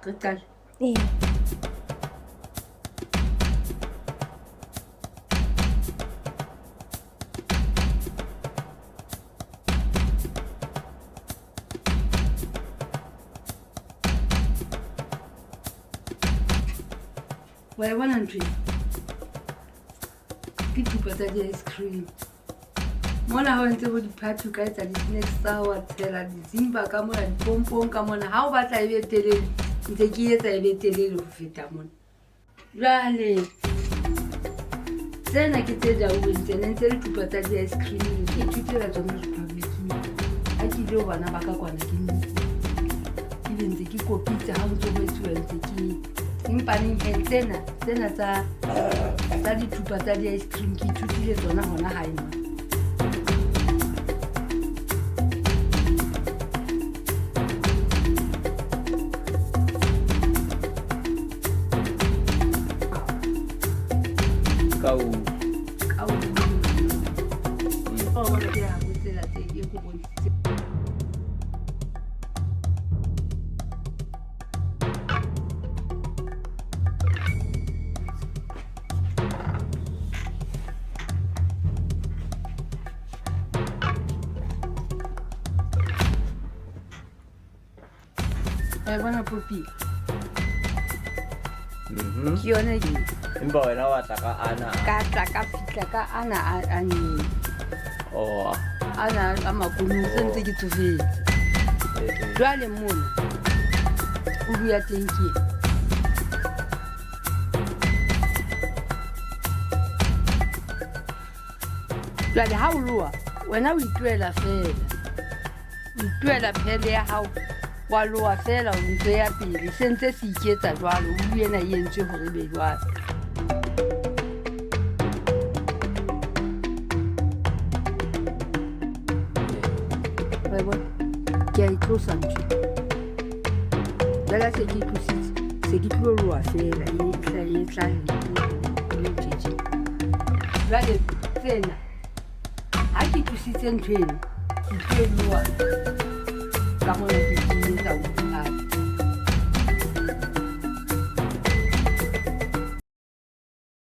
Re qale. Ee. Wa e bona ntho e? Ke thupa tsa di-ice cream. Mona ha o entse bo di-party o ka etsa di-snacks tsa wa tshela di-zimba ka mona, dipompong ka mona. Ha o batla e be telele, ntse ke etsa e be telele ho feta mona. Jwale tsena ke tse jauweng tsena ntse le thupa tsa di-ice cream. Ke ithutela tsona Republic-ing. Ha ke ile ho bana ba ka kwana ke ke be ntse ke kopitse ha ntse ho etsuwa ntse ke empaneng he tsena tsena tsa tsa dithupa tsa di-ice cream ke ithutile tsona hona hae mona. Ka o. Ka o. Oh, bona ke ya ho tsela tse ke go bontshitse. Wa e bona popi? Ke yone e. Empa wena wa tla ka ana. Ka tla ka fihla ka ana a neng. Oh. Ana a makunutu se ntse ke tsofetse. Jwale mona ulu ya teng ke ena. Jwale ha o loa wena o ituela fela. O ituela phele ya hao wa loa fela o ntse ya pele se ntse se iketsa jwalo ulu ena e entswe hore e be jwalo. Wa e bona? Ke a e tlosa ntho. Jwale ha se ke e tlositse se ke tlo loa fela e tla e tla e tje. Jwale tsena ha ke tlositse ntho eno ke tlo e loa ka mona ke ke etsa ulu hape.